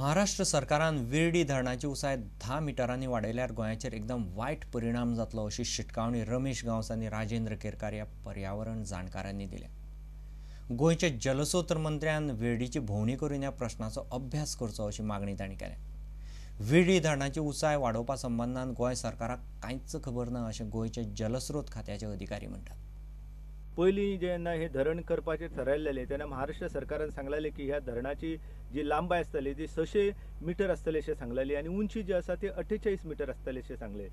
महाराष्ट्र सरकारान विर्डी धरणाची उंचाय 10 मिटरांनी वाडयल्यार गोंयाचेर एकदम वायट परिणाम जातलो अशी शिटकावणी रमेश गांवस आनी राजेंद्र केरकार ह्या पर्यावरण जाणकारांनी दिल्या. गोंयचे जलस्रोत मंत्र्यान विर्डीची भोंवडी करून ह्या प्रश्नाचो अभ्यास करचो अशी मागणी तांणी केल्या. विर्डी धरणाची उंचाय वाडोवपा संबंदान गोंय सरकाराक कांयच खबर ना अशें गोंयचे जलस्रोत खात्याचे अधिकारी म्हणटात. पयलीं जेन्ना हें धरण करपाचें थारायल्लें तेन्ना महाराष्ट्र सरकारान सांगलेलें की ह्या धरणाची जी लांबाय आसतली ती 600 मिटर आसतली अशें सांगलेली आनी उंची जी आसा ती 48 मिटर आसतली अशें सांगलें.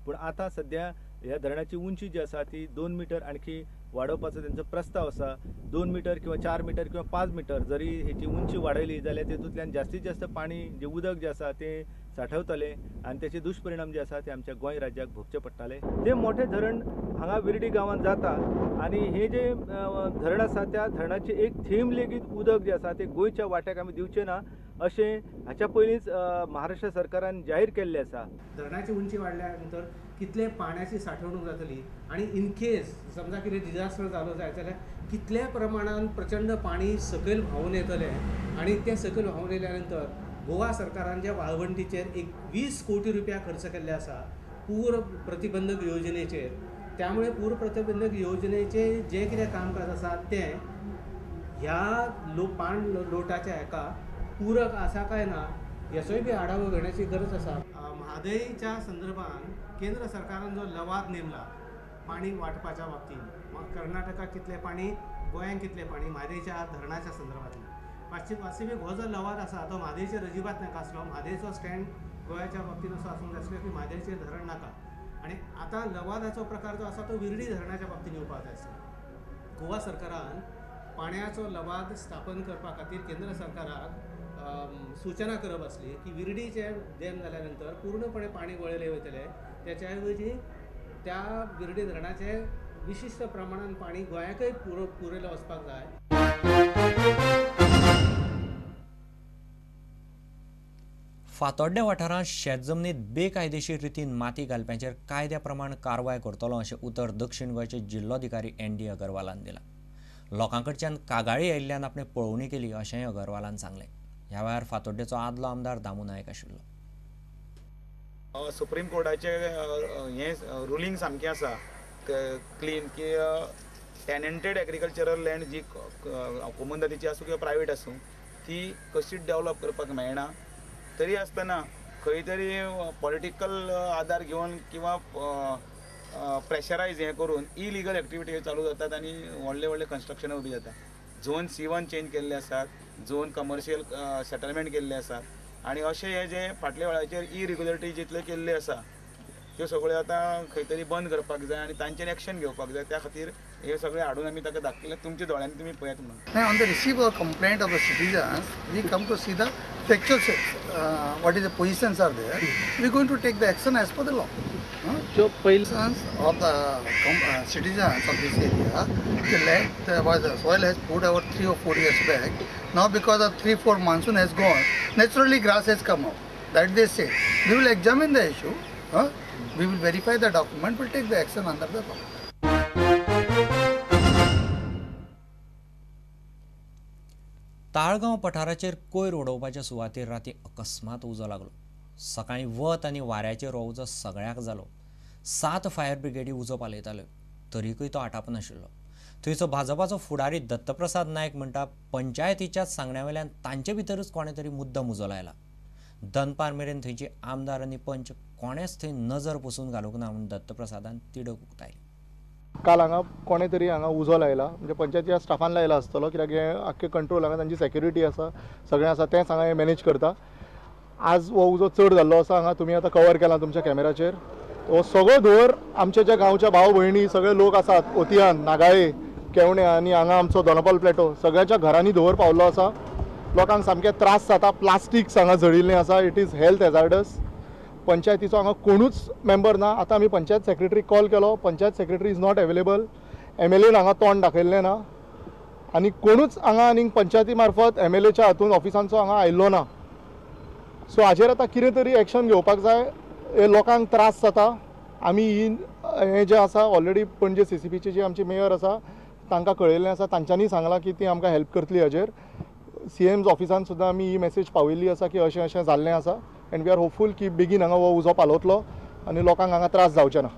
पूण आतां सद्या ह्या धरणाची उंची जी आसा ती 2 मिटर आणखी वाडोवपाचो तेंचो प्रस्ताव आसा. 2 मिटर किंवा 4 मिटर किंवा 5 मिटर जरी हेची उंची वाडयली जाल्यार तेतूंतल्यान जास्तीत जास्त पाणी जें उदक जें आसा तें साठवतलें आनी तेचे दुश्परिणाम जे आसा ते आमच्या गोंय राज्याक भोगचे पडटाले. तें मोठें धरण हांगा विर्डी गांवांत जाता आनी हें जें धरण आसा त्या धरणाचें एक थेंब लेगीत उदक जें आसा तें गोंयच्या वाट्याक आमी दिवचें ना अशें हाच्या पयलींच महाराष्ट्र सरकारान जाहीर केल्लें आसा. धरणाची उंची वाडल्या नंतर कितले पाण्याची साठवणूक जातली आनी इन केस समजा कितें डिजास्टर जालो जायत जाल्यार कितल्या प्रमाणान प्रचंड पाणी सकयल व्हांवून येतलें आनी तें सकयल व्हांवून येयल्या नंतर गोवा सरकारान ज्या वाळवंटीचेर एक 20 कोटी रुपया खर्च केल्ले आसा पूर प्रतिबंधक योजनेचेर, त्यामुळे पूर प्रतिबंधक योजनेचे जे कितें कामकाज आसा तें ह्या पाण लोटाच्या हेका पूरक आसा काय ना हेचोय बी आढावो घेण्याची गरज आसा. म्हादयच्या संदर्भात केंद्र सरकारान जो लवाद नेमला पाणी वांटपाच्या बाबतींत, मग कर्नाटकाक कितलें पाणी, गोंयांक कितलें पाणी म्हादयच्या धरणाच्या संदर्भातलें वास्तवीक हो जो लवाद आसा तो म्हादयचेर अजिबात नाका आसलो. म्हादयचो स्टँड गोंयाच्या बाबतींत असो आसूंक जाय आसलो की म्हादयचेर धरण नाका आनी आतां लवादाचो प्रकार जो आसा तो विर्डी धरणाच्या बाबतींत येवपाक जाय आसलो. गोवा सरकारान पाण्याचो लवाद स्थापन करपा खातीर केंद्र सरकाराक सूचना करप आसली की विर्डीचें डॅम जाल्या नंतर पूर्णपणे पाणी वळयलें वयतलें, त्याच्या ऐवजी त्या विर्डी धरणाचें विशिश्ट प्रमाणान पाणी गोंयाकय पुरयलें वचपाक जाय. फातोड्डें वाठारांत शेत जमनीत बेकायदेशीर रितीन माती घालप्यांचेर कायद्या प्रमाण कारवाय करतलो अशें उतर दक्षिण गोंयचे जिल्लोधिकारी एन डी अगरवालान दिलां. लोकां कडच्यान कागाळी आयिल्ल्यान आपणें पळोवणी केली अशेंय अगरवालान सांगलें. ह्या वेळार फातोड्डेचो आदलो आमदार दामू नायक आशिल्लो. सुप्रीम कोर्टाचें हें रुलींग सामकें आसा क्लीन की टेनंटेड एग्रीकल्चरल लँड जी कोमुनिदादीची आसूं किंवा प्रायवेट आसूं ती कशीच डेवलप करपाक मेळना. तरी आसतना खंय तरी पॉलिटिकल आदार घेवन किंवा प्रेशरायज हें करून इलिगल एक्टिविटी चालू जातात आनी व्हडले व्हडले कन्स्ट्रक्शनां उबी जाता. झोन C1 change केल्ले आसात, झोन कमर्शियल सेटलमेंट केल्ले आसात आनी अशें हे जे फाटल्या वेळाचेर इरेग्युलरिटी जितले केल्ले आसा त्यो सगळ्यो आतां खंय तरी बंद करपाक जाय आनी तांचेर एक्शन घेवपाक जाय. त्या खातीर हे सगळे हाडून आमी ताका दाखयलें, तुमच्या दोळ्यांनी तुमी पळयात म्हणून. On the receive of complaint of the citizens we come to see the factual what is the positions are there, we going to take the action as per the law. So positions of the citizens of this area, the land was the soil has put over 3 or 4 years back. Now because of 3-4 monsoon has gone, naturally grass has come up. That they say. We will examine the issue. We will verify the document. We'll take the action under the law. Talgaon पठाराचेर कोयर उडोवपाच्या सुवातेर राती अकस्मात उजो लागलो. सकाळीं वत आनी वाऱ्याचेर हो उजो सगळ्याक जालो. 7 फायर ब्रिगेडी उजो पालयताल्यो तरीकय तो आटापनाशिल्लो. थंयचो भाजपाचो फुडारी दत्तप्रसाद नायक म्हणटा पंचायतीच्याच सांगण्या वेल्यान तांचे भितरूच कोणें तरी मुद्दम उजो लायला. दनपार मेरेन थंयचे आमदार आनी पंच कोणेंच थंय नजर पसून घालूंक ना म्हूण दत्तप्रसादान तिडक उक्तायली. काल हांगा कोणें तरी हांगा उजो लायला, म्हणजे पंचायतीच्या स्टाफान लायला आसतलो, कित्याक हें आख्खें कंट्रोल हांगा तांची सेक्युरिटी आसा, सगळें आसा, तेंच हांगा हें मॅनेज करता. आज हो उजो चड जाल्लो आसा हांगा, तुमी आतां कवर केला तुमच्या कॅमेराचेर. हो सगळो धुंवर आमच्या ज्या गांवच्या भाव भयणी सगळे लोक आसात, ओतियान, नागाळे, केवणे आनी हांगा आमचो दोनापावल प्लेटो, सगळ्यांच्या घरांनी धुंवर पावल्लो आसा. लोकांक सामके त्रास जाता, प्लास्टीक हांगा जळिल्लें आसा, it is health hazardous. पंचायतीचो हांगा कोणूच मेंबर ना. आतां आमी पंचायत सेक्रेटरीक कॉल केलो, panchayat secretary is not available. MLAन हांगा तोंड दाखयल्लें ना आनी कोणूच हांगा आनीक पंचायती मार्फत MLAच्या हातून ऑफिसांचो हांगा आयिल्लो ना. सो हाजेर आतां कितें तरी एक्शन घेवपाक जाय. हे लोकांक त्रास जाता. आमी ही हें जें आसा ऑलरेडी पणजे CCPची जी आमची मेयर आसा तांकां कळयल्लें आसा, तांच्यांनी सांगलां की ती आमकां हेल्प करतली हाजेर. सी एम्स ऑफिसान सुद्दां आमी ही मॅसेज पावयल्ली आसा की अशें अशें जाल्लें आसा एंड we are hopeful की बेगीन हांगा हो उजो पालवतलो आनी लोकांक हांगा त्रास जावचे ना.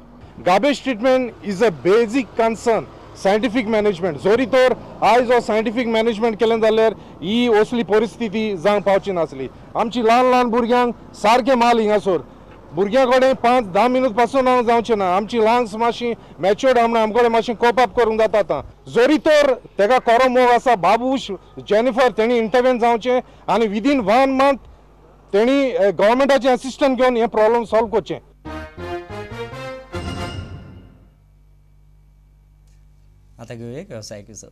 Garbage treatment is a basic concern. Scientific management जोरी तर आयज हो सायंटिफीक मॅनेजमेंट केलें जाल्यार ही असली परिस्थिती जावंक पावची नासली. आमची ल्हान ल्हान भुरग्यांक सारकें माल हिंगासर भुरग्यां कडेन 5-10 मिनट पासून हांव जावचें ना. आमची लंग्स मातशी मॅच्युर्ड आमना आमचे कडेन मातशें कोप अप करूंक जाता. आतां जरी तर तेका खरो मोग आसा बाबूश जेनिफर तेणी इंटरवेन जावचें आनी विदीन 1 मंथ तेणी गव्हर्मेंटाचें असिस्टंट घेवन हें प्रॉब्लम सॉल्व करचें. आता घेऊया एक व्यावसायिक विसव.